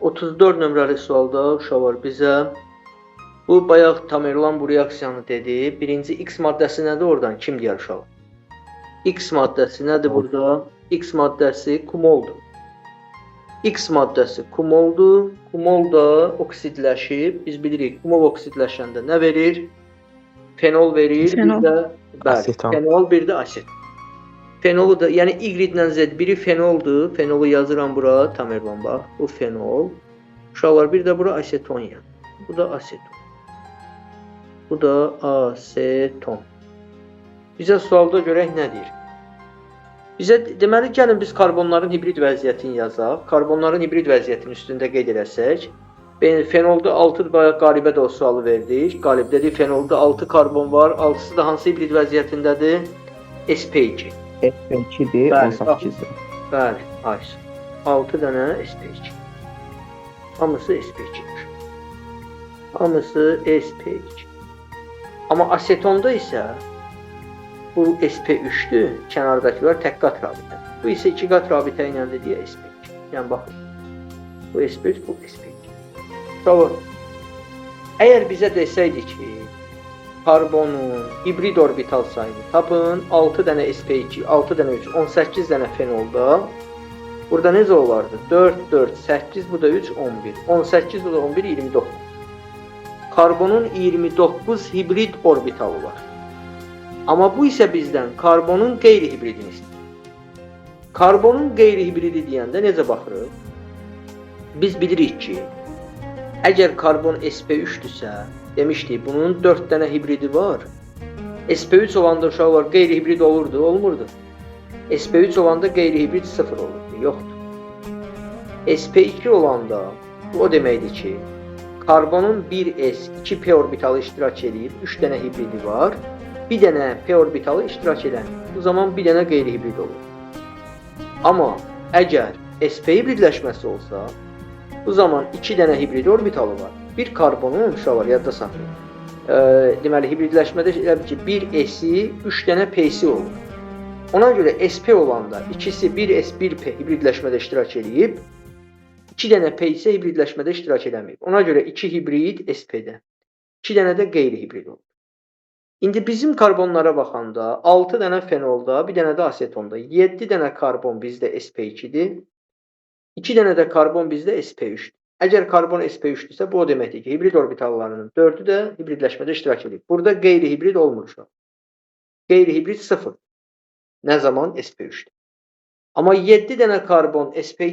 34 nömrəli sualda uşaqlar bizə bu bayaq Tamerlan bu reaksiyanı dedi. Birinci X maddəsi nədir oradan? Kim deyər uşaqlar? X maddəsi nədir burada? X maddəsi kumoldur. X maddəsi kumoldur. Kumol da oksidləşib. Biz bilirik, kumol oksidləşəndə nə verir? Fenol verir, Fenol. Bir də bəli, Aseton. Fenol, bir də aset. Fenolu da, yəni Y ilə Z biri fenoldur. Fenolu yazıram bura, Tamerlan bax. Bu fenol. Uşaqlar bir də bura aseton yəni. Bu da aseton. Bu da aseton. Bizə sualda görək nə deyir? Bizə deməli gəlin biz karbonların hibrid vəziyyətini yazaq. Karbonların hibrid vəziyyətinin üstündə qeyd eləsək, fenolda 6 bayaq Qalibə də o sualı verdik. Qalib dedi fenolda 6 karbon var. 6-sı da hansı hibrid vəziyyətindədir? sp2. SP2-dir, Bəli, 18-dir. Bəli, aysı. 6 dənə sp2. Hamısı sp2-dir. Hamısı sp2. Amma asetonda isə bu sp3-dür, kənardakılar tək qat rabitə. Bu isə iki qat rabitə iləndir deyə sp2. Yəni baxın. Bu sp3, bu sp2. Tamam. Əgər bizə desəydi ki, karbonun hibrid orbital sayını tapın, 6 dənə sp2, 6 dənə 3, 18 dənə fenolda. Burada necə olardı? 4, 4, 8, bu da 3, 11. 18, bu da 11, 29. Karbonun 29 hibrid orbitalı var. Amma bu isə bizdən karbonun qeyri-hibridini istəyir. Karbonun qeyri-hibridi deyəndə necə baxırıq? Biz bilirik ki, əgər karbon sp3-dürsə, demişdik, bunun 4 dənə hibridi var. sp3 olanda uşaqlar qeyri-hibrid olurdu, olmurdu. sp3 olanda qeyri-hibrid 0 olurdu, yoxdur. sp2 olanda bu o deməkdir ki, karbonun 1s, 2p orbitalı iştirak eləyir, 3 dənə hibridi var. Bir dənə p orbitalı iştirak eləmir. Bu zaman bir dənə qeyri-hibrid olur. Amma əgər sp hibridləşməsi olsa, bu zaman 2 dənə hibrid orbitalı var. Bir karbonun uşaqlar yadda saxlayın. Deməli hibridləşmədə elə bil ki, 1 s-i, 3 dənə p-si olur. Ona görə sp olanda ikisi 1s, 1p hibridləşmədə iştirak eləyib, 2 dənə p isə hibridləşmədə iştirak eləməyib. Ona görə 2 hibrid sp-də, 2 dənə də qeyri-hibrid olur. İndi bizim karbonlara baxanda 6 dənə fenolda, bir dənə də asetonda, 7 dənə karbon bizdə sp2-dir. 2 dənə də karbon bizdə sp3-dür. Əgər karbon sp3-dürsə, bu o deməkdir ki, hibrid orbitallarının 4-ü də hibridləşmədə iştirak edir. Burada qeyri-hibrid olmur uşaq. Qeyri-hibrid 0. Nə zaman? sp3-dür. Amma 7 dənə karbon sp